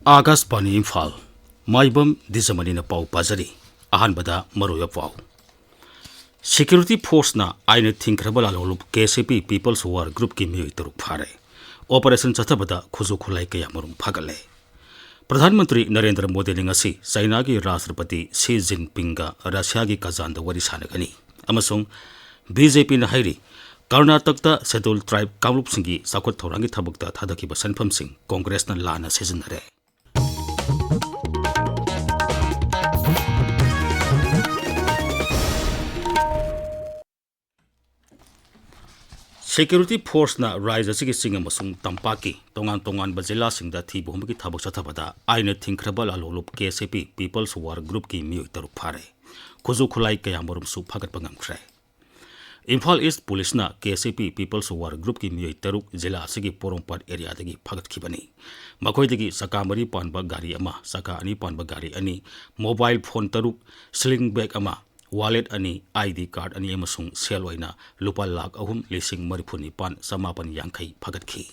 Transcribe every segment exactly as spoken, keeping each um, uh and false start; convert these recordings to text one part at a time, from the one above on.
ꯑꯥꯀꯥꯁꯕꯥꯅꯤ ꯏꯝꯐꯥꯜ, ꯃꯥꯏꯕꯝ ꯗꯤꯖꯃꯅꯤꯅ ꯄꯥꯎ ꯄꯥꯖꯔꯤ꯫ ꯑꯍꯥꯟꯕꯗ ꯃꯔꯨꯑꯣꯏꯕ ꯄꯥꯎ꯫ ꯁꯦꯀ꯭ꯌꯨꯔꯤꯇꯤ ꯐꯣꯔꯁꯅ ꯑꯥꯏꯟꯅ ꯊꯤꯡꯈ꯭ꯔꯕ ꯂꯥꯂꯣꯡꯂꯨꯞ ꯀꯦ ꯁꯤ ꯄꯤ ꯄꯤꯄꯜꯁ ꯋꯥꯔ ꯒ꯭ꯔꯨꯞꯀꯤ ꯃꯤꯑꯣꯏ ꯇꯔꯨꯛ ꯐꯥꯔꯦ꯫ ꯑꯣꯄꯔꯦꯁꯟ ꯆꯠꯊꯕꯗ ꯈꯨꯠꯁꯨ ꯈꯨꯠꯂꯥꯏ ꯀꯌꯥ ꯃꯔꯨꯝ ꯐꯥꯒꯠꯂꯦ꯫ ꯄ꯭ꯔꯙꯥꯟ ꯃꯟꯇ꯭ꯔꯤ ꯅꯔꯦꯟꯗ꯭ꯔ ꯃꯣꯗꯤꯅ ꯉꯁꯤ ꯆꯥꯏꯅꯥꯒꯤ ꯔꯥꯁꯇ꯭ꯔꯄꯇꯤ ꯁꯤ ꯖꯤꯟꯄꯤꯡꯒ ꯔꯁꯤꯌꯥꯒꯤ ꯀꯖꯥꯟꯗ ꯋꯥꯔꯤ ꯁꯥꯟꯅꯒꯅꯤ꯫ ꯑꯃꯁꯨꯡ ꯕꯤ ꯖꯦ ꯄꯤꯅ ꯍꯥꯏꯔꯤ, ꯀꯔꯅꯥꯇꯛꯇ ꯁꯦꯗꯨꯜ ꯇ꯭ꯔꯥꯏꯕ ꯀꯥꯡꯂꯨꯞꯁꯤꯡꯒꯤ ꯆꯥꯎꯈꯠ ꯊꯧꯔꯥꯡꯒꯤ ꯊꯕꯛꯇ ꯊꯥꯗꯈꯤꯕ ꯁꯦꯟꯐꯝꯁꯤꯡ ꯀꯣꯡꯒ꯭ꯔꯦꯁꯅ ꯂꯥꯟꯅ ꯁꯤꯖꯤꯟꯅꯔꯦ꯫ ꯁꯦꯀ꯭ꯌꯨꯔꯤꯇꯤ ꯐꯣꯔꯁꯅ ꯔꯥꯖ꯭ꯌ ꯑꯁꯤꯒꯤ ꯆꯤꯡ ꯑꯃꯁꯨꯡ ꯇꯝꯄꯥꯛꯀꯤ ꯇꯣꯉꯥꯟ ꯇꯣꯉꯥꯟꯕ ꯖꯤꯂꯥꯁꯤꯡꯗ ꯊꯤꯕ ꯍꯨꯝꯕꯒꯤ ꯊꯕꯛ ꯆꯠꯊꯕꯗ ꯑꯥꯏꯟꯅ ꯊꯤꯡꯈ꯭ꯔꯕ ꯂꯥꯂꯣꯡꯂꯨꯞ ꯀꯦ ꯁꯤ ꯄꯤ ꯄꯤꯄꯜꯁ ꯋꯥꯔ ꯒ꯭ꯔꯨꯞꯀꯤ ꯃꯤꯑꯣꯏ ꯇꯔꯨꯛ ꯐꯥꯔꯦ꯫ ꯈꯨꯠꯁꯨ ꯈꯨꯠꯂꯥꯏ ꯀꯌꯥ ꯃꯔꯨꯝꯁꯨ ꯐꯥꯒꯠꯄ ꯉꯝꯈ꯭ꯔꯦ꯫ ꯏꯝꯐꯥꯜ ꯏꯁ꯭ꯠ ꯄꯨꯂꯤꯁꯅ ꯀꯦ ꯁꯤ ꯄꯤ ꯄꯤꯄꯜꯁ ꯋꯥꯔ ꯒ꯭ꯔꯨꯞꯀꯤ ꯃꯤꯑꯣꯏ ꯇꯔꯨꯛ ꯖꯤꯂꯥ ꯑꯁꯤꯒꯤ ꯄꯣꯔꯣꯝꯄꯥꯠ ꯑꯦꯔꯤꯌꯥꯗꯒꯤ ꯐꯥꯒꯠꯈꯤꯕꯅꯤ꯫ ꯃꯈꯣꯏꯗꯒꯤ ꯆꯀꯥ ꯃꯔꯤ ꯄꯥꯟꯕ ꯒꯥꯔꯤ ꯑꯃ, ꯆꯀꯥ ꯑꯅꯤ ꯄꯥꯟꯕ ꯒꯥꯔꯤ ꯑꯅꯤ, ꯃꯣꯕꯥꯏꯜ ꯐꯣꯟ ꯇꯔꯨꯛ, ꯁ꯭ꯂꯤꯡ ꯕꯦꯒ ꯑꯃ, ꯋꯥꯂꯦꯠ ꯑꯅꯤ, ꯑꯥꯏ ꯗꯤ ꯀꯥꯔꯗ ꯑꯅꯤ ꯑꯃꯁꯨꯡ ꯁꯦꯜ ꯑꯣꯏꯅ ꯂꯨꯄꯥ ꯂꯥꯈ ꯑꯍꯨꯝ ꯂꯤꯁꯤꯡ ꯃꯔꯤꯐꯨ ꯅꯤꯄꯥꯟ ꯆꯃꯥꯄꯟ ꯌꯥꯡꯈꯩ ꯐꯥꯒꯠꯈꯤ꯫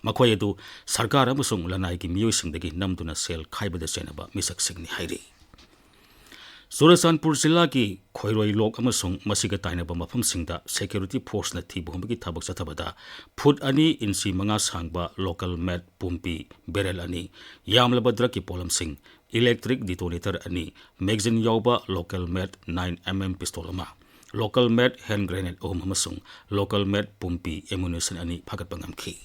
ꯃꯈꯣꯏ ꯑꯗꯨ ꯁꯔꯀꯥꯔ ꯑꯃꯁꯨꯡ ꯂꯅꯥꯏꯒꯤ ꯃꯤꯑꯣꯏꯁꯤꯡꯗꯒꯤ ꯅꯝꯗꯨꯅ ꯁꯦꯜ ꯈꯥꯏꯕꯗ ꯆꯦꯟꯅꯕ ꯃꯤꯁꯛꯁꯤꯡꯅꯤ ꯍꯥꯏꯔꯤ꯫ ꯆꯨꯔꯆꯥꯟꯄꯨꯔ ꯖꯤꯂꯥꯒꯤ ꯈꯣꯏꯔꯣꯏ ꯂꯣꯛ ꯑꯃꯁꯨꯡ ꯃꯁꯤꯒ ꯇꯥꯏꯅꯕ ꯃꯐꯝꯁꯤꯡꯗ ꯁꯦꯀ꯭ꯌꯨꯔꯤꯇꯤ ꯐꯣꯔꯁꯅ ꯊꯤꯕ ꯍꯨꯝꯕꯒꯤ ꯊꯕꯛ ꯆꯠꯊꯕꯗ ꯐꯨꯠ ꯑꯅꯤ ꯏꯟꯆꯤ ꯃꯉꯥ ꯁꯥꯡꯕ ꯂꯣꯀꯦꯜ ꯃꯦꯗ ꯄꯨꯝꯄꯤ ꯕꯦꯔꯦꯜ ꯑꯅꯤ, ꯌꯥꯝꯂꯕ ꯗ꯭ꯔꯒꯀꯤ ꯄꯣꯠꯂꯝꯁꯤꯡ, ꯏꯂꯦꯛꯇ꯭ꯔꯤꯛ ꯗꯤꯇꯣꯅꯦꯇꯔ ꯑꯅꯤ, ꯃꯦꯒꯖꯤꯟ ꯌꯥꯎꯕ ꯂꯣꯀꯦꯜ ꯃꯦꯗ ꯅꯥꯏꯟ ꯑꯦꯝ ꯑꯦꯝ ꯄꯤꯁꯇꯣꯜ ꯑꯃ, ꯂꯣꯀꯦꯜ ꯃꯦꯗ ꯍꯦꯟ ꯒ꯭ꯔꯦꯅꯦꯗ ꯑꯍꯨꯝ ꯑꯃꯁꯨꯡ ꯂꯣꯀꯦꯜ ꯃꯦꯗ ꯄꯨꯝꯄꯤ ꯑꯦꯃꯨꯅꯤꯁꯟ ꯑꯅꯤ ꯐꯥꯒꯠꯄ ꯉꯝꯈꯤ꯫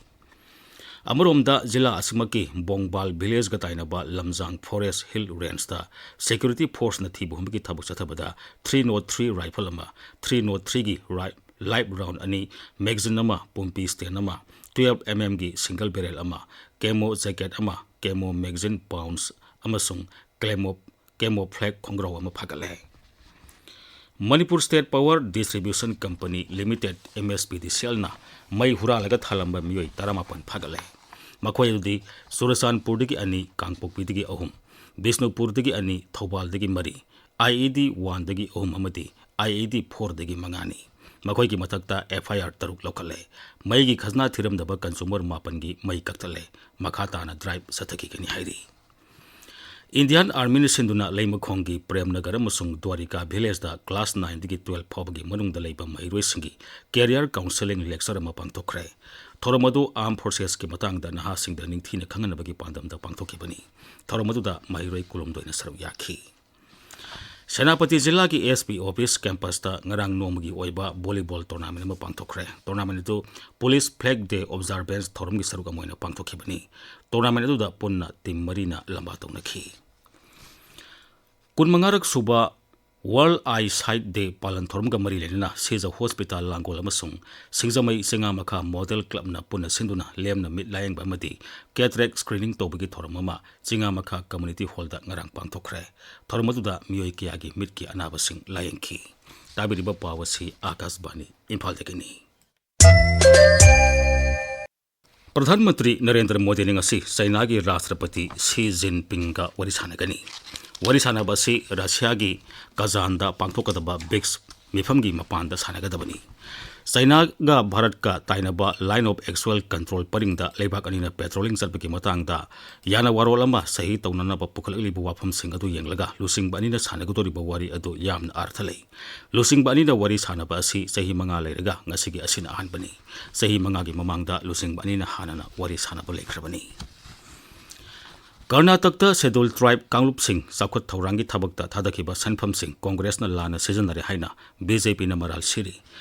ꯑꯃꯔꯣꯝꯗ, ꯖꯤꯂꯥ ꯑꯁꯤꯃꯛꯀꯤ ꯕꯣꯡꯕꯥꯜ ꯚꯤꯂꯦꯖꯒ ꯇꯥꯏꯅꯕ ꯂꯝꯖꯥꯡ ꯐꯣꯔꯦꯁ ꯍꯤꯜ ꯔꯦꯟꯖꯇ ꯁꯦꯀ꯭ꯌꯨꯔꯤꯇꯤ ꯐꯣꯔꯁꯅ ꯊꯤꯕ ꯍꯨꯝꯕꯒꯤ ꯊꯕꯛ ꯆꯠꯊꯕꯗ ꯊ꯭ꯔꯤ ꯅꯣꯠ ꯊ꯭ꯔꯤ ꯔꯥꯏꯐꯜ ꯑꯃ, ꯊ꯭ꯔꯤ ꯅꯣꯠ ꯊ꯭ꯔꯤꯒꯤ ꯔꯥꯏ-, ꯂꯥꯏꯐ ꯔꯥꯎꯟ ꯑꯅꯤ, ꯃꯦꯒꯖꯤꯟ ꯑꯃ, ꯄꯨꯝꯄꯤ ꯁ꯭ꯇꯦꯟ ꯑꯃ, ꯇꯨꯌꯦꯜꯐ ꯑꯦꯝ ꯑꯦꯝꯒꯤ ꯁꯤꯡꯒꯜ ꯕꯦꯔꯦꯜ ꯑꯃ, ꯀꯦꯃꯣ ꯖꯦꯀꯦꯠ ꯑꯃ, ꯀꯦꯃꯣ ꯃꯦꯒꯖꯤꯟ ꯄꯥꯎꯟꯁ ꯑꯃꯁꯨꯡ ꯀ꯭ꯂꯦꯃꯣ-, ꯀꯦꯃꯣꯐ꯭ꯂꯦꯛ ꯈꯣꯡꯒ꯭ꯔꯥꯎ ꯑꯃ ꯐꯥꯒꯠꯂꯦ꯫ Manipur state power distribution company limited, M S P D C ꯑꯦꯜꯅ ꯃꯩ ꯍꯨꯔꯥꯜꯂꯒ ꯊꯥꯂꯝꯕ ꯃꯤꯑꯣꯏ ꯇꯔꯥꯃꯥꯄꯟ ꯐꯥꯒꯠꯂꯦ꯫ ꯃꯈꯣꯏ ꯑꯗꯨꯗꯤ ꯆꯨꯔꯆꯥꯟꯄꯨꯔꯗꯒꯤ ꯑꯅꯤ, ꯀꯥꯡꯄꯣꯛꯄꯤꯗꯒꯤ ꯑꯍꯨꯝ, ꯕꯤꯁꯅꯨꯄꯨꯔꯗꯒꯤ ꯑꯅꯤ, ꯊꯧꯕꯥꯜꯗꯒꯤ ꯃꯔꯤ, ꯑꯥꯏ ꯏ ꯗꯤ ꯋꯥꯟꯗꯒꯤ ꯑꯍꯨꯝ ꯑꯃꯗꯤ ꯑꯥꯏ ꯏ ꯗꯤ ꯐꯣꯔꯗꯒꯤ ꯃꯉꯥꯅꯤ꯫ ꯃꯈꯣꯏꯒꯤ ꯃꯊꯛꯇ ꯑꯦꯐ ꯑꯥꯏ ꯑꯥꯔ ꯇꯔꯨꯛ ꯂꯧꯈꯠꯂꯦ꯫ ꯃꯩꯒꯤ ꯈꯖꯅꯥ ꯊꯤꯔꯝꯗꯕ ꯀꯟꯖꯨꯃꯔ ꯃꯥꯄꯟꯒꯤ ꯃꯩ ꯀꯛꯊꯠꯂꯦ꯫ ꯃꯈꯥ ꯇꯥꯅ ꯗ꯭ꯔꯥꯏꯚ ꯆꯠꯊꯈꯤꯒꯅꯤ ꯍꯥꯏꯔꯤ꯫ ꯏꯟꯗꯤꯌꯥꯟ ꯑꯥꯔꯃꯤꯅ ꯁꯤꯟꯗꯨꯅ ꯂꯩꯃꯈꯣꯡꯒꯤ ꯄ꯭ꯔꯦꯝꯅꯒꯔ ꯑꯃꯁꯨꯡ ꯗ꯭ꯋꯥꯔꯤꯀꯥ ꯚꯤꯂꯦꯖꯇ ꯀ꯭ꯂꯥꯁ ꯅꯥꯏꯟꯗꯒꯤ ꯇꯨꯋꯦꯜꯐ ꯐꯥꯎꯕꯒꯤ ꯃꯅꯨꯡꯗ ꯂꯩꯕ ꯃꯍꯩꯔꯣꯏꯁꯤꯡꯒꯤ ꯀꯦꯔꯤꯌꯔ ꯀꯥꯎꯟꯁꯦꯂꯤꯡ ꯂꯦꯛꯆꯔ ꯑꯃ ꯄꯥꯡꯊꯣꯛꯈ꯭ꯔꯦ꯫ ꯊꯧꯔꯝ ꯑꯗꯨ ꯑꯥꯔꯝ ꯐꯣꯔꯁꯦꯁꯀꯤ ꯃꯇꯥꯡꯗ ꯅꯍꯥꯁꯤꯡꯗ ꯅꯤꯡꯊꯤꯅ ꯈꯪꯍꯟꯅꯕꯒꯤ ꯄꯥꯟꯗꯝꯗ ꯄꯥꯡꯊꯣꯛꯈꯤꯕꯅꯤ꯫ ꯊꯧꯔꯝ ꯑꯗꯨꯗ ꯃꯍꯩꯔꯣꯏ ꯀꯨꯟꯍꯨꯝꯗꯣꯏꯅ ꯁꯔꯨꯛ ꯌꯥꯈꯤ꯫ ꯁꯦꯅꯥꯄꯇꯤ ꯖꯤꯂꯥꯒꯤ ꯑꯦꯁ ꯄꯤ ꯑꯣꯐꯤꯁ ꯀꯦꯝꯄꯁꯇ ꯉꯔꯥꯡ ꯅꯣꯡꯃꯒꯤ ꯑꯣꯏꯕ ꯚꯣꯂꯤꯕꯣꯜ ꯇꯣꯔꯅꯥꯃꯦꯟ ꯑꯃ ꯄꯥꯡꯊꯣꯛꯈ꯭ꯔꯦ꯫ ꯇꯣꯔꯅꯥꯃꯦꯟ ꯑꯗꯨ ꯄꯨꯂꯤꯁ ꯐ꯭ꯂꯦꯒ ꯗꯦ ꯑꯣꯕꯖꯥꯔꯚꯦꯟꯁ ꯊꯧꯔꯝꯒꯤ ꯁꯔꯨꯛ ꯑꯃ ꯑꯣꯏꯅ ꯄꯥꯡꯊꯣꯛꯈꯤꯕꯅꯤ꯫ ꯇꯣꯔꯅꯥꯃꯦꯟ ꯑꯗꯨꯗ ꯄꯨꯟꯅ ꯇꯤꯝ ꯃꯔꯤꯅ ꯂꯝꯕꯥ ꯇꯧꯅꯈꯤ꯫ ꯀꯨꯟꯃꯉꯥꯔꯛ ꯁꯨꯕ ꯋꯥꯔꯜ ꯑꯥꯏ ꯁꯥꯏꯠ ꯗꯦ ꯄꯥꯂꯟ ꯊꯧꯔꯝꯒ ꯃꯔꯤ ꯂꯩꯅꯅ ꯁꯤꯖ ꯍꯣꯁꯄꯤꯇꯥꯜ ꯂꯥꯡꯒꯣꯜ ꯑꯃꯁꯨꯡ ꯁꯤꯡꯖꯃꯩ ꯆꯤꯉꯥꯃꯈꯥ ꯃꯣꯗꯦꯜ ꯀ꯭ꯂꯕꯅ ꯄꯨꯟꯅ ꯁꯤꯟꯗꯨꯅ ꯂꯦꯝꯅ ꯃꯤꯠ ꯂꯥꯌꯦꯡꯕ ꯑꯃꯗꯤ ꯀꯦꯇꯔꯦꯛ ꯁ꯭ꯀ꯭ꯔꯤꯅꯤꯡ ꯇꯧꯕꯒꯤ ꯊꯧꯔꯝ ꯑꯃ ꯆꯤꯉꯥꯃꯈꯥ ꯀꯝꯃ꯭ꯌꯨꯅꯤꯇꯤ ꯍꯣꯜꯗ ꯉꯔꯥꯡ ꯄꯥꯡꯊꯣꯛꯈ꯭ꯔꯦ꯫ ꯊꯧꯔꯝ ꯑꯗꯨꯗ ꯃꯤꯑꯣꯏ ꯀꯌꯥꯒꯤ ꯃꯤꯠꯀꯤ ꯑꯅꯥꯕꯁꯤꯡ ꯂꯥꯌꯦꯡꯈꯤ꯫ ꯇꯥꯕꯤꯔꯤꯕ ꯄꯥꯎ ꯑꯁꯤ ꯑꯥꯀꯥꯁꯕꯥꯅꯤ ꯏꯝꯐꯥꯜꯗꯒꯤꯅꯤ꯫ ꯄ꯭ꯔꯙꯥꯟ ꯃꯟꯇ꯭ꯔꯤ ꯅꯔꯦꯟꯗ꯭ꯔ ꯃꯣꯗꯤꯅ ꯉꯁꯤ ꯆꯩꯅꯥꯒꯤ ꯔꯥꯁꯇ꯭ꯔꯄꯇꯤ ꯁꯤ ꯖꯤꯟꯄꯤꯡꯒ ꯋꯥꯔꯤ ꯁꯥꯟꯅꯒꯅꯤ꯫ ꯋꯥꯔꯤ ꯁꯥꯟꯅꯕ ꯑꯁꯤ ꯔꯁꯤꯌꯥꯒꯤ ꯀꯖꯥꯟꯗ ꯄꯥꯡꯊꯣꯛꯀꯗꯕ ꯕ꯭ꯔꯤꯛꯁ ꯃꯤꯐꯝꯒꯤ ꯃꯄꯥꯟꯗ ꯁꯥꯟꯅꯒꯗꯕꯅꯤ꯫ ꯆꯩꯅꯥꯒ ꯚꯥꯔꯠꯀ ꯇꯥꯏꯅꯕ ꯂꯥꯏꯟ ꯑꯣꯐ ꯑꯦꯛꯆꯨꯑꯦꯜ ꯀꯟꯇ꯭ꯔꯣꯜ ꯄꯔꯤꯡꯗ ꯂꯩꯕꯥꯛ ꯑꯅꯤꯅ ꯄꯦꯇ꯭ꯔꯣꯂꯤꯡ ꯆꯠꯄꯒꯤ ꯃꯇꯥꯡꯗ ꯌꯥꯅ ꯋꯥꯔꯣꯜ ꯑꯃ ꯁꯍꯤ ꯇꯧꯅꯅꯕ ꯄꯨꯈꯠꯂꯛꯂꯤꯕ ꯋꯥꯐꯝꯁꯤꯡ ꯑꯗꯨ ꯌꯦꯡꯂꯒ ꯂꯨꯆꯤꯡꯕ ꯑꯅꯤꯅ ꯁꯥꯟꯅꯒꯗꯧꯔꯤꯕ ꯋꯥꯔꯤ ꯑꯗꯨ ꯌꯥꯝꯅ ꯑꯔꯊ ꯂꯩ꯫ ꯂꯨꯆꯤꯡꯕ ꯑꯅꯤꯅ ꯋꯥꯔꯤ ꯁꯥꯟꯅꯕ ꯑꯁꯤ ꯆꯍꯤ ꯃꯉꯥ ꯂꯩꯔꯒ ꯉꯁꯤꯒꯤ ꯑꯁꯤꯅ ꯑꯍꯥꯟꯕꯅꯤ꯫ ꯆꯍꯤ ꯃꯉꯥꯒꯤ ꯃꯃꯥꯡꯗ ꯂꯨꯆꯤꯡꯕ ꯑꯅꯤꯅ ꯍꯥꯟꯅꯅ ꯋꯥꯔꯤ ꯁꯥꯟꯅꯕ ꯂꯩꯈ꯭ꯔꯕꯅꯤ꯫ ꯀꯔꯅꯥꯇꯛꯇ ꯁꯦꯗꯨꯜ ꯇ꯭ꯔꯥꯏꯕ ꯀꯥꯡꯂꯨꯞꯁꯤꯡ ꯆꯥꯎꯈꯠ ꯊꯧꯔꯥꯡꯒꯤ ꯊꯕꯛꯇ ꯊꯥꯗꯈꯤꯕ ꯁꯦꯟꯐꯝꯁꯤꯡ ꯀꯣꯡꯒ꯭ꯔꯦꯁꯅ ꯂꯥꯟꯅ ꯁꯤꯖꯤꯟꯅꯔꯦ ꯍꯥꯏꯅ ꯕꯤ ꯖꯦ ꯄꯤꯅ ꯃꯔꯥꯜ ꯁꯤꯔꯤ꯫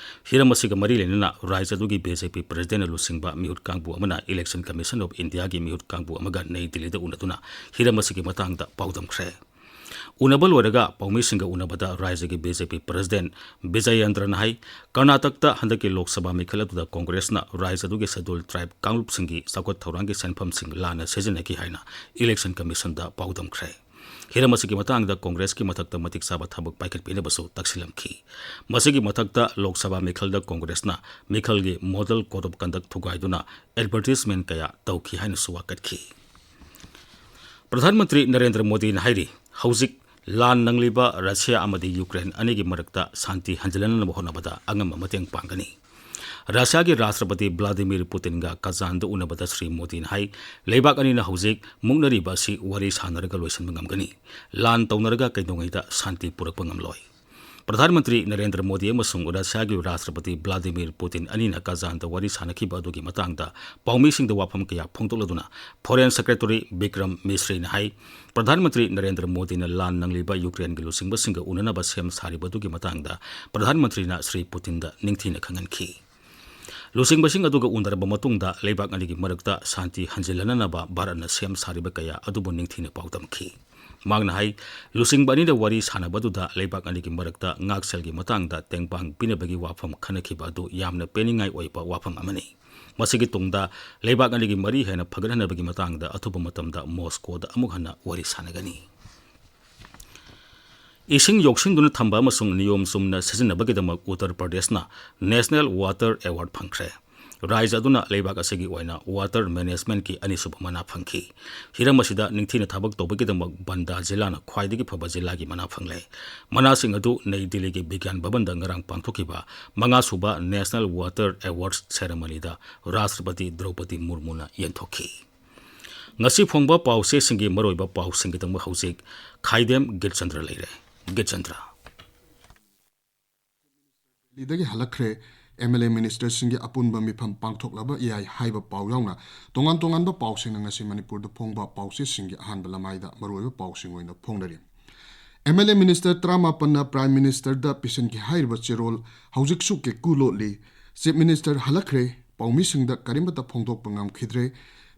ꯍꯤꯔꯝ ꯑꯁꯤꯒ ꯃꯔꯤ ꯂꯩꯅꯅ ꯔꯥꯖ꯭ꯌ ꯑꯗꯨꯒꯤ ꯕꯤ ꯖꯦ ꯄꯤ ꯄ꯭ꯔꯦꯁꯤꯗꯦꯟꯠꯅ ꯂꯨꯆꯤꯡꯕ ꯃꯤꯍꯨꯠ ꯀꯥꯡꯕꯨ ꯑꯃꯅ ꯏꯂꯦꯛꯁꯟ ꯀꯃꯤꯁꯟ ꯑꯣꯐ ꯏꯟꯗꯤꯌꯥꯒꯤ ꯃꯤꯍꯨꯠ ꯀꯥꯡꯕꯨ ꯑꯃꯒ ꯅꯩ ꯗꯤꯜꯂꯤꯗ ꯎꯅꯗꯨꯅ ꯍꯤꯔꯝ ꯑꯁꯤꯒꯤ ꯃꯇꯥꯡꯗ ꯄꯥꯎꯗꯝꯈ꯭ꯔꯦ꯫ ꯎꯅꯕ ꯂꯣꯏꯔꯒ ꯄꯥꯎꯃꯤꯁꯤꯡꯒ ꯎꯅꯕꯗ ꯔꯥꯖ꯭ꯌꯒꯤ ꯕꯤ ꯖꯦ ꯄꯤ ꯄ꯭ꯔꯦꯁꯤꯗꯦꯟꯠ ꯕꯤꯖꯌꯦꯟꯗ꯭ꯔꯅ ꯍꯥꯏ, ꯀꯔꯅꯥꯇꯛꯇ ꯍꯟꯗꯛꯀꯤ ꯂꯣꯛ ꯁꯚꯥ ꯃꯤꯈꯜ ꯑꯗꯨꯗ ꯀꯣꯡꯒ꯭ꯔꯦꯁꯅ ꯔꯥꯖ꯭ꯌ ꯑꯗꯨꯒꯤ ꯁꯦꯗꯨꯜ ꯇ꯭ꯔꯥꯏꯕ ꯀꯥꯡꯂꯨꯞꯁꯤꯡꯒꯤ ꯆꯥꯎꯈꯠ ꯊꯧꯔꯥꯡꯒꯤ ꯁꯦꯟꯐꯝꯁꯤꯡ ꯂꯥꯟꯅ ꯁꯤꯖꯤꯟꯅꯈꯤ ꯍꯥꯏꯅ ꯏꯂꯦꯛꯁꯟ ꯀꯃꯤꯁꯟꯗ ꯄꯥꯎꯗꯝꯈ꯭ꯔꯦ꯫ ꯍꯤꯔꯝ ꯑꯁꯤꯒꯤ ꯃꯇꯥꯡꯗ ꯀꯣꯡꯒ꯭ꯔꯦꯁꯀꯤ ꯃꯊꯛꯇ ꯃꯇꯤꯛ ꯆꯥꯕ ꯊꯕꯛ ꯄꯥꯏꯈꯠꯄꯤꯅꯕꯁꯨ ꯇꯛꯁꯤꯜꯂꯝꯈꯤ꯫ ꯃꯁꯤꯒꯤ ꯃꯊꯛꯇ ꯂꯣꯛ ꯁꯚꯥ ꯃꯤꯈꯜꯗ ꯀꯣꯡꯒ꯭ꯔꯦꯁꯅ ꯃꯤꯈꯜꯒꯤ ꯃꯣꯗꯦꯜ ꯀꯣꯗ ꯑꯣꯐ ꯀꯟꯗꯛ ꯊꯨꯒꯥꯏꯗꯨꯅ ꯑꯦꯗꯚꯔꯇꯤꯁꯃꯦꯟꯠ ꯀꯌꯥ ꯇꯧꯈꯤ ꯍꯥꯏꯅꯁꯨ ꯋꯥꯀꯠꯈꯤ꯫ ꯄ꯭ꯔꯙꯥꯟ ꯃꯟꯇ꯭ꯔꯤ ꯅꯔꯦꯟꯗ꯭ꯔ ꯃꯣꯗꯤꯅ ꯍꯥꯏꯔꯤ, ꯍꯧꯖꯤꯛ ꯂꯥꯟ ꯅꯪꯂꯤꯕ ꯔꯁꯤꯌꯥ ꯑꯃꯗꯤ ꯌꯨꯀ꯭ꯔꯦꯟ ꯑꯅꯤꯒꯤ ꯃꯔꯛꯇ ꯁꯥꯟꯇꯤ ꯍꯟꯖꯤꯜꯍꯟꯅꯕ ꯍꯣꯠꯅꯕꯗ ꯑꯉꯝꯕ ꯃꯇꯦꯡ ꯄꯥꯡꯒꯅꯤ꯫ ꯔꯁꯤꯌꯥꯒꯤ ꯔꯥꯁꯇ꯭ꯔꯄꯇꯤ ꯚ꯭ꯂꯥꯗꯤꯃꯤꯔ ꯄꯨꯇꯤꯟꯒ ꯀꯖꯥꯟꯗ ꯎꯅꯕꯗ ꯁ꯭ꯔꯤ ꯃꯣꯗꯤꯅ ꯍꯥꯏ, ꯂꯩꯕꯥꯛ ꯑꯅꯤꯅ ꯍꯧꯖꯤꯛ ꯃꯨꯛꯅꯔꯤꯕ ꯑꯁꯤ ꯋꯥꯔꯤ ꯁꯥꯅꯔꯒ ꯂꯣꯏꯁꯤꯟꯕ ꯉꯝꯒꯅꯤ꯫ ꯂꯥꯟ ꯇꯧꯅꯔꯒ ꯀꯩꯗꯧꯉꯩꯗ ꯁꯥꯟꯇꯤ ꯄꯨꯔꯛꯄ ꯉꯝꯂꯣꯏ꯫ ꯄ꯭ꯔꯙꯥꯟ ꯃꯟꯇ꯭ꯔꯤ ꯅꯔꯦꯟꯗ꯭ꯔ ꯃꯣꯗꯤ ꯑꯃꯁꯨꯡ ꯔꯁꯤꯌꯥꯒꯤ ꯔꯥꯁꯇ꯭ꯔꯄꯇꯤ ꯚ꯭ꯂꯥꯗꯤꯃꯤꯔ ꯄꯨꯇꯤꯟ ꯑꯅꯤꯅ ꯀꯖꯥꯟꯗ ꯋꯥꯔꯤ ꯁꯥꯅꯈꯤꯕ ꯑꯗꯨꯒꯤ ꯃꯇꯥꯡꯗ ꯄꯥꯎꯃꯤꯁꯤꯡꯗ ꯋꯥꯐꯝ ꯀꯌꯥ ꯐꯣꯡꯗꯣꯛꯂꯗꯨꯅ ꯐꯣꯔꯦꯟ ꯁꯦꯀ꯭ꯔꯦꯇꯔꯤ ꯕꯤꯀ꯭ꯔꯝ ꯃꯤꯁ꯭ꯔꯤꯅ ꯍꯥꯏ, ꯄ꯭ꯔꯙꯥꯟ ꯃꯟꯇ꯭ꯔꯤ ꯅꯔꯦꯟꯗ꯭ꯔ ꯃꯣꯗꯤꯅ ꯂꯥꯟ ꯅꯪꯂꯤꯕ ꯌꯨꯀ꯭ꯔꯦꯟꯒꯤ ꯂꯨꯆꯤꯡꯕꯁꯤꯡꯒ ꯎꯅꯅꯕ ꯁꯦꯝ ꯁꯥꯔꯤꯕꯗꯨꯒꯤ ꯃꯇꯥꯡꯗ ꯄ꯭ꯔꯙꯥꯟ ꯃꯟꯇ꯭ꯔꯤꯅ ꯁ꯭ꯔꯤ ꯄꯨꯇꯤꯟꯗ ꯅꯤꯡꯊꯤꯅ ꯈꯪꯍꯟꯈꯤ꯫ ꯂꯨꯆꯤꯡꯕꯁꯤꯡ ꯑꯗꯨꯒ ꯎꯅꯔꯕ ꯃꯇꯨꯡꯗ ꯂꯩꯕꯥꯛ ꯑꯅꯤꯒꯤ ꯃꯔꯛꯇ ꯁꯥꯟꯇꯤ ꯍꯟꯖꯤꯜꯍꯟꯅꯅꯕ ꯚꯥꯔꯠꯅ ꯁꯦꯝ ꯁꯥꯔꯤꯕ ꯀꯌꯥ ꯑꯗꯨꯕꯨ ꯅꯤꯡꯊꯤꯅ ꯄꯥꯎꯗꯝꯈꯤ꯫ ꯃꯍꯥꯛꯅ ꯍꯥꯏ, ꯂꯨꯆꯤꯡꯕ ꯑꯅꯤꯅ ꯋꯥꯔꯤ ꯁꯥꯟꯅꯕꯗꯨꯗ ꯂꯩꯕꯥꯛ ꯑꯅꯤꯒꯤ ꯃꯔꯛꯇ ꯉꯥꯛꯁꯦꯜꯒꯤ ꯃꯇꯥꯡꯗ ꯇꯦꯡꯕꯥꯡ ꯄꯤꯅꯕꯒꯤ ꯋꯥꯐꯝ ꯈꯟꯅꯈꯤꯕ ꯑꯗꯨ ꯌꯥꯝꯅ ꯄꯦꯟꯅꯤꯡꯉꯥꯏ ꯑꯣꯏꯕ ꯋꯥꯐꯝ ꯑꯃꯅꯤ꯫ ꯃꯁꯤꯒꯤ ꯇꯨꯡꯗ ꯂꯩꯕꯥꯛ ꯑꯅꯤꯒꯤ ꯃꯔꯤ ꯍꯦꯟꯅ ꯐꯒꯠꯍꯟꯅꯕꯒꯤ ꯃꯇꯥꯡꯗ ꯑꯊꯨꯕ ꯃꯇꯝꯗ ꯃꯣꯁꯀꯣꯗ ꯑꯃꯨꯛ ꯍꯟꯅ ꯋꯥꯔꯤ ꯁꯥꯟꯅꯒꯅꯤ꯫ ꯏꯁꯤꯡ ꯌꯣꯛꯁꯤꯟꯗꯨꯅ ꯊꯝꯕ ꯑꯃꯁꯨꯡ ꯅꯤꯌꯣꯝ ꯆꯨꯝꯅ ꯁꯤꯖꯤꯟꯅꯕꯒꯤꯗꯃꯛ ꯎꯠꯇꯔ ꯄ꯭ꯔꯗꯦꯁꯅ National Water Award ꯐꯪꯈ꯭ꯔꯦ꯫ ꯔꯥꯖ꯭ꯌ ꯑꯗꯨꯅ ꯂꯩꯕꯥꯛ ꯑꯁꯤꯒꯤ ꯑꯣꯏꯅ ꯋꯥꯇꯔ ꯃꯦꯅꯦꯖꯃꯦꯟꯠꯀꯤ ꯑꯅꯤꯁꯨꯕ ꯃꯅꯥ ꯐꯪꯈꯤ꯫ ꯍꯤꯔꯝ ꯑꯁꯤꯗ ꯅꯤꯡꯊꯤꯅ ꯊꯕꯛ ꯇꯧꯕꯒꯤꯗꯃꯛ ꯕꯟꯗꯥ ꯖꯤꯂꯥꯅ ꯈ꯭ꯋꯥꯏꯗꯒꯤ ꯐꯕ ꯖꯤꯂꯥꯒꯤ ꯃꯅꯥ ꯐꯪꯂꯦ꯫ ꯃꯅꯥꯁꯤꯡ ꯑꯗꯨ ꯅꯩ ꯗꯤꯜꯂꯤꯒꯤ ꯕꯤꯒ꯭ꯌꯥꯟ ꯚꯕꯟꯗ ꯉꯔꯥꯡ ꯄꯥꯡꯊꯣꯛꯈꯤꯕ ꯃꯉꯥꯁꯨꯕ National Water Awards ꯁꯦꯔꯦꯃꯅꯤꯗ ꯔꯥꯁꯇ꯭ꯔꯄꯇꯤ ꯗ꯭ꯔꯧꯄꯗꯤ ꯃꯨꯔꯃꯨꯅ ꯌꯦꯟꯊꯣꯛꯈꯤ꯫ ꯉꯁꯤ ꯐꯣꯡꯕ ꯄꯥꯎꯆꯦꯁꯤꯡꯒꯤ ꯃꯔꯨꯑꯣꯏꯕ ꯄꯥꯎꯁꯤꯡꯒꯤꯗꯃꯛ ꯍꯧꯖꯤꯛ ꯈꯥꯏꯗꯦꯝ ꯒꯤꯠꯆꯟꯗ꯭ꯔ ꯂꯩꯔꯦ꯫ ꯒꯤꯠꯆꯟꯗ꯭ꯔ꯫ ꯗꯦꯜꯂꯤꯗꯒꯤ ꯍꯜꯂꯛꯈ꯭ꯔꯦ꯫ ꯑꯦꯝ ꯑꯦꯜ ꯑꯦ ꯃꯤꯅꯤꯁꯇꯔꯁꯤꯡꯒꯤ ꯑꯄꯨꯟꯕ ꯃꯤꯐꯝ ꯄꯥꯡꯊꯣꯛꯂꯕ ꯌꯥꯏ ꯍꯥꯏꯕ ꯄꯥꯎ ꯌꯥꯎꯅ ꯇꯣꯉꯥꯟ ꯇꯣꯉꯥꯟꯕ ꯄꯥꯎꯁꯤꯡꯅ ꯉꯁꯤ ꯃꯅꯤꯄꯨꯔꯗ ꯐꯣꯡꯕ ꯄꯥꯎꯆꯦꯁꯤꯡꯒꯤ ꯑꯍꯥꯟꯕ ꯂꯃꯥꯏꯗ ꯃꯔꯨꯑꯣꯏꯕ ꯄꯥꯎꯁꯤꯡ ꯑꯣꯏꯅ ꯐꯣꯡꯅꯔꯤ꯫ ꯑꯦꯝ ꯑꯦꯜ ꯑꯦ ꯃꯤꯅꯤꯁꯇꯔ ꯇꯔꯥꯃꯥꯄꯟꯅ ꯄ꯭ꯔꯥꯏꯝ ꯃꯤꯅꯤꯁꯇꯔꯗ ꯄꯤꯁꯤꯟꯈꯤ ꯍꯥꯏꯔꯤꯕ ꯆꯦꯔꯣꯜ ꯍꯧꯖꯤꯛꯁꯨ ꯀꯦꯀꯨ ꯂꯣꯠꯂꯤ꯫ ꯆꯤꯐ ꯃꯤꯅꯤꯁꯇꯔ ꯍꯜꯂꯛꯈ꯭ꯔꯦ, ꯄꯥꯎꯃꯤꯁꯤꯡꯗ ꯀꯔꯤꯃꯠꯇ ꯐꯣꯡꯗꯣꯛꯄ ꯉꯝꯈꯤꯗ꯭ꯔꯦ꯫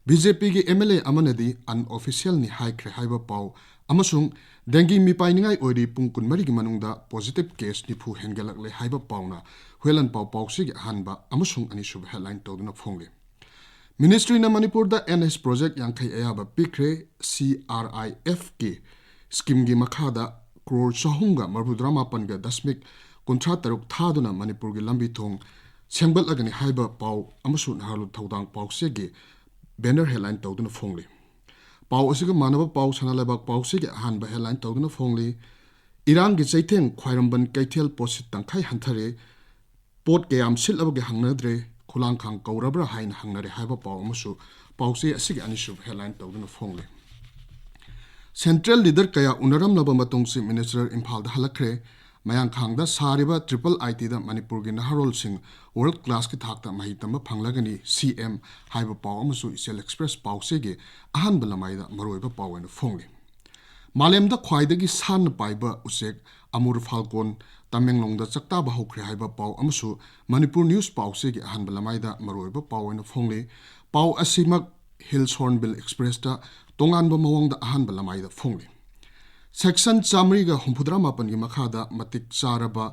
ꯕꯤ ꯖꯦ ꯄꯤꯒꯤ ꯑꯦꯝ ꯑꯦꯜ ꯑꯦ ꯑꯃꯅꯗꯤ unofficialꯅꯤ ꯍꯥꯏꯈ꯭ꯔꯦ ꯍꯥꯏꯕ ꯄꯥꯎ ꯑꯃꯁꯨꯡ ꯗꯦꯡꯒꯤ ꯃꯤꯄꯥꯏꯅꯤꯡꯉꯥꯏ ꯑꯣꯏꯔꯤ, ꯄꯨꯡ ꯀꯨꯟꯃꯔꯤꯒꯤ ꯃꯅꯨꯡꯗ positive case ꯅꯤꯐꯨ ꯍꯦꯟꯒꯠꯂꯛꯂꯦ ꯍꯥꯏꯕ ꯄꯥꯎꯅ ꯍꯨꯏꯂꯟꯄꯥꯎ ꯄꯥꯎꯆꯦꯒꯤ ꯑꯍꯥꯟꯕ ꯑꯃꯁꯨꯡ ꯑꯅꯤꯁꯨꯕ headline ꯇꯧꯗꯨꯅ ꯐꯣꯡꯂꯤ꯫ ꯃꯤꯅꯤꯁꯇ꯭ꯔꯤꯅ ꯃꯅꯤꯄꯨꯔꯗ ꯑꯦꯟ ꯑꯦꯁ ꯄ꯭ꯔꯣꯖꯦꯛ ꯌꯥꯡꯈꯩ ꯑꯌꯥꯕ ꯄꯤꯈ꯭ꯔꯦ꯫ ꯁꯤ ꯑꯥꯔ ꯑꯥꯏ ꯑꯦꯐꯀꯤ ꯁ꯭ꯀꯤꯝꯒꯤ ꯃꯈꯥꯗ ꯀ꯭ꯔꯣꯔ ꯆꯍꯨꯝꯒ ꯃꯔꯐꯨꯇꯔꯥꯃꯥꯄꯟꯒ ꯗꯁꯃꯤꯛ ꯀꯨꯟꯊ꯭ꯔꯥ ꯇꯔꯨꯛ ꯊꯥꯗꯨꯅ ꯃꯅꯤꯄꯨꯔꯒꯤ ꯂꯝꯕꯤ ꯊꯣꯡ ꯁꯦꯝꯒꯠꯂꯒꯅꯤ ꯍꯥꯏꯕ ꯄꯥꯎ ꯑꯃꯁꯨꯡ ꯅꯍꯥꯔꯣꯜ ꯊꯧꯗꯥꯡ ꯄꯥꯎꯆꯦꯒꯤ banner headline ꯇꯧꯗꯨꯅ ꯐꯣꯡꯂꯤ꯫ ꯄꯥꯎ ꯑꯁꯤꯒ ꯃꯥꯟꯅꯕ ꯄꯥꯎ ꯁꯅꯥ ꯂꯩꯕꯥꯛ ꯄꯥꯎꯆꯦꯒꯤ ꯑꯍꯥꯟꯕ headline ꯇꯧꯗꯨꯅ ꯐꯣꯡꯂꯤ꯫ ꯏꯔꯥꯡꯒꯤ ꯆꯩꯊꯦꯡ ꯈ꯭ꯋꯥꯏꯔꯝꯕꯟ ꯀꯩꯊꯦꯜ ꯄꯣꯠꯁꯤꯠ ꯇꯪꯈꯥꯏ ꯍꯟꯊꯔꯦ꯫ ꯄꯣꯠ ꯀꯌꯥꯝ ꯁꯤꯠꯂꯕꯒꯦ ꯍꯪꯅꯗ꯭ꯔꯦ, ꯈꯨꯂꯥꯡꯈꯥꯡ ꯀꯧꯔꯕ꯭ꯔꯥ ꯍꯥꯏꯅ ꯍꯪꯅꯔꯦ ꯍꯥꯏꯕ ꯄꯥꯎ ꯑꯃꯁꯨ ꯄꯥꯎꯆꯦ ꯑꯁꯤꯒꯤ ꯑꯅꯤꯁꯨꯕ headline ꯇꯧꯗꯨꯅ ꯐꯣꯡꯂꯤ꯫ Central leader ꯀꯌꯥ ꯎꯅꯔꯝꯂꯕ ꯃꯇꯨꯡ Chief Minister ꯏꯝꯐꯥꯜꯗ ꯍꯜꯂꯛꯈ꯭ꯔꯦ꯫ ꯃꯌꯥꯡꯈꯥꯡꯗ ꯁꯥꯔꯤꯕ triple I T ꯗ ꯃꯅꯤꯄꯨꯔꯒꯤ ꯅꯍꯥꯔꯣꯜꯁꯤꯡ world class ꯀꯤ ꯊꯥꯛꯇ ꯃꯍꯩ ꯇꯝꯕ ꯐꯪꯂꯒꯅꯤ, C M ꯍꯥꯏꯕ ꯄꯥꯎ ꯑꯃꯁꯨ ꯏꯆꯦꯜ Express ꯄꯥꯎꯆꯦꯒꯤ ꯑꯍꯥꯟꯕ ꯂꯃꯥꯏꯗ ꯃꯔꯨꯑꯣꯏꯕ ꯄꯥꯎ ꯑꯣꯏꯅ ꯐꯣꯡꯂꯤ꯫ ꯃꯥꯂꯦꯝꯗ ꯈ꯭ꯋꯥꯏꯗꯒꯤ ꯁꯥꯟꯅ ꯄꯥꯏꯕ ꯎꯆꯦꯛ ꯑꯃꯨꯔ ꯐꯥꯜꯀꯣꯟ ꯇꯃꯦꯡꯂꯣꯡꯗ ꯆꯥꯛꯇꯥꯕ ꯍꯧꯈ꯭ꯔꯦ ꯍꯥꯏꯕ ꯄꯥꯎ ꯑꯃꯁꯨ ꯃꯅꯤꯄꯨꯔ ꯅ꯭ꯌꯨꯁ ꯄꯥꯎꯆꯦꯒꯤ ꯑꯍꯥꯟꯕ ꯂꯃꯥꯏꯗ ꯃꯔꯨꯑꯣꯏꯕ ꯄꯥꯎ ꯑꯣꯏꯅ ꯐꯣꯡꯂꯤ꯫ ꯄꯥꯎ ꯑꯁꯤꯃꯛ Hills Hornbill Express ꯇ ꯇꯣꯉꯥꯟꯕ ꯃꯑꯣꯡꯗ ꯑꯍꯥꯟꯕ ꯂꯃꯥꯏꯗ ꯐꯣꯡꯂꯤ꯫ Section ꯆꯥꯃꯔꯤꯒ ꯍꯨꯝꯐꯨꯇꯔꯥ ꯃꯥꯄꯟꯒꯤ ꯃꯈꯥꯗ ꯃꯇꯤꯛ ꯆꯥꯔꯕ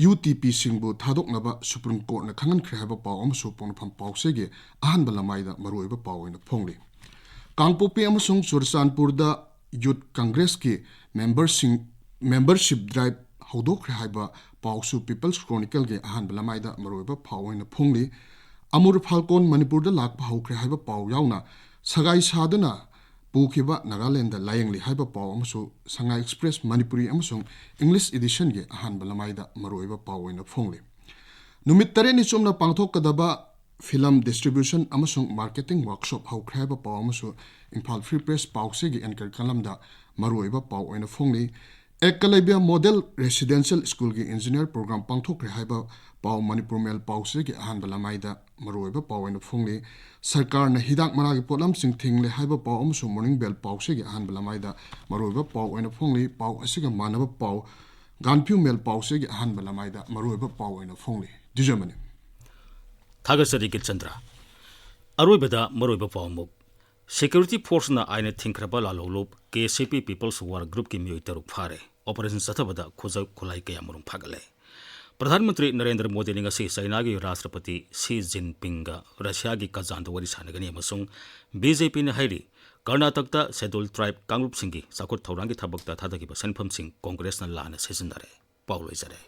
U T P ꯁꯤꯡꯕꯨ ꯊꯥꯗꯣꯛꯅꯕ Supreme Court ꯅ ꯈꯪꯍꯟꯈ꯭ꯔꯦ ꯍꯥꯏꯕ ꯄꯥꯎ ꯑꯃꯁꯨ ꯄꯣꯛꯅꯐꯝ ꯄꯥꯎꯆꯦꯒꯤ ꯑꯍꯥꯟꯕ ꯂꯃꯥꯏꯗ ꯃꯔꯨꯑꯣꯏꯕ ꯄꯥꯎ ꯑꯣꯏꯅ ꯐꯣꯡꯂꯤ꯫ ꯀꯥꯡꯄꯣꯛꯄꯤ ꯑꯃꯁꯨꯡ ꯆꯨꯔꯆꯥꯟꯄꯨꯔꯗ Youth Congress ꯀꯤ member ꯁꯤꯡ membership drive ꯍꯧꯗꯣꯛꯈ꯭ꯔꯦ ꯍꯥꯏꯕ ꯄꯥꯎꯁꯨ People's Chronicle ꯒꯤ ꯑꯍꯥꯟꯕ ꯂꯃꯥꯏꯗ ꯃꯔꯨꯑꯣꯏꯕ ꯄꯥꯎ ꯑꯣꯏꯅ ꯐꯣꯡꯂꯤ꯫ ꯑꯃꯨꯔ ꯐꯥꯜꯀꯣꯟ ꯃꯅꯤꯄꯨꯔꯗ ꯂꯥꯛꯄ ꯍꯧꯈ꯭ꯔꯦ ꯍꯥꯏꯕ ꯄꯥꯎ ꯌꯥꯎꯅ ꯁꯒꯥꯏ ꯁꯥꯗꯨꯅ ꯄꯨꯈꯤꯕ ꯅꯥꯒꯥꯂꯦꯟꯗ ꯂꯥꯌꯦꯡꯂꯤ ꯍꯥꯏꯕ ꯄꯥꯎ ꯑꯃꯁꯨ Sangay Express ꯃꯅꯤꯄꯨꯔꯤ ꯑꯃꯁꯨꯡ English edition ꯒꯤ ꯑꯍꯥꯟꯕ ꯂꯃꯥꯏꯗ ꯃꯔꯨꯑꯣꯏꯕ ꯄꯥꯎ ꯑꯣꯏꯅ ꯐꯣꯡꯂꯤ꯫ ꯅꯨꯃꯤꯠ ꯇꯔꯦꯠꯅꯤ ꯆꯨꯞꯅ ꯄꯥꯡꯊꯣꯛꯀꯗꯕ film distribution ꯑꯃꯁꯨꯡ marketing workshop ꯍꯧꯈ꯭ꯔꯦ ꯍꯥꯏꯕ ꯄꯥꯎ ꯑꯃꯁꯨ Imphal Free Press ꯄꯥꯎꯆꯦꯒꯤ anchor column ꯗ ꯃꯔꯨꯑꯣꯏꯕ ꯄꯥꯎ ꯑꯣꯏꯅ ꯐꯣꯡꯂꯤ꯫ Eklavya Model Residential School ꯒꯤ engineer program ꯄꯥꯡꯊꯣꯛꯈ꯭ꯔꯦ ꯍꯥꯏꯕ ꯄꯥꯎ Manipur Mail ꯄꯥꯎꯆꯦꯒꯤ ꯑꯍꯥꯟꯕ ꯂꯃꯥꯏꯗ ꯃꯔꯨꯑꯣꯏꯕ ꯄꯥꯎ ꯑꯣꯏꯅ ꯐꯣꯡꯂꯤ꯫ ꯁꯔꯀꯥꯔꯅ ꯍꯤꯗꯥꯛ ꯃꯅꯥꯒꯤ ꯄꯣꯠꯂꯝꯁꯤꯡ ꯊꯤꯡꯂꯦ ꯍꯥꯏꯕ ꯄꯥꯎ ꯑꯃꯁꯨ Morning Bell ꯄꯥꯎꯆꯦꯒꯤ ꯑꯍꯥꯟꯕ ꯂꯃꯥꯏꯗ ꯃꯔꯨꯑꯣꯏꯕ ꯄꯥꯎ ꯑꯣꯏꯅ ꯐꯣꯡꯂꯤ꯫ ꯄꯥꯎ ꯑꯁꯤꯒ ꯃꯥꯟꯅꯕ ꯄꯥꯎ Gaanphiu Mail ꯄꯥꯎꯆꯦꯒꯤ ꯑꯍꯥꯟꯕ ꯂꯃꯥꯏꯗ ꯃꯔꯨꯑꯣꯏꯕ ꯄꯥꯎ ꯑꯣꯏꯅ ꯐꯣꯡꯂꯤ꯫ ꯗꯤꯖꯃꯅꯤ꯫ ꯊꯥꯒꯠꯆꯔꯤ ꯀꯤꯔꯆꯟꯗ꯭ꯔ꯫ ꯑꯔꯣꯏꯕꯗ ꯃꯔꯨꯑꯣꯏꯕ ꯄꯥꯎ ꯑꯃꯨꯛ꯫ Security Force ꯅ ꯑꯥꯏꯟꯅ ꯊꯤꯡꯈ꯭ꯔꯕ ꯂꯥꯜꯍꯧꯂꯨꯞ K C P People's War Group ꯀꯤ ꯃꯤꯑꯣꯏ ꯇꯔꯨꯛ ꯐꯥꯔꯦ꯫ Operation ꯆꯠꯊꯕꯗ ꯈꯨꯠꯁꯨ ꯈꯨꯠꯂꯥꯏ ꯀꯌꯥ ꯃꯔꯨꯝ ꯐꯥꯒꯠꯂꯦ꯫ ꯄ꯭ꯔꯙꯥꯟ ꯃꯟꯇ꯭ꯔꯤ ꯅꯔꯦꯟꯗ꯭ꯔ ꯃꯣꯗꯤꯅ ꯉꯁꯤ ꯆꯥꯏꯅꯥꯒꯤ ꯔꯥꯁꯇ꯭ꯔꯄꯇꯤ ꯁꯤ ꯖꯤꯟꯄꯤꯡꯒ ꯔꯁꯤꯌꯥꯒꯤ ꯀꯖꯥꯟꯗ ꯋꯥꯔꯤ ꯁꯥꯟꯅꯒꯅꯤ ꯑꯃꯁꯨꯡ B J P ꯅ ꯍꯥꯏꯔꯤ, ꯀꯔꯅꯥꯇꯛꯇ Scheduled Tribe ꯀꯥꯡꯂꯨꯞꯁꯤꯡꯒꯤ ꯆꯥꯎꯈꯠ ꯊꯧꯔꯥꯡꯒꯤ ꯊꯕꯛꯇ ꯊꯥꯗꯈꯤꯕ ꯁꯦꯟꯐꯝꯁꯤꯡ ꯀꯣꯡꯒ꯭ꯔꯦꯁꯅ ꯂꯥꯟꯅ ꯁꯤꯖꯤꯟꯅꯔꯦ꯫ ꯄꯥꯎ ꯂꯣꯏꯖꯔꯦ꯫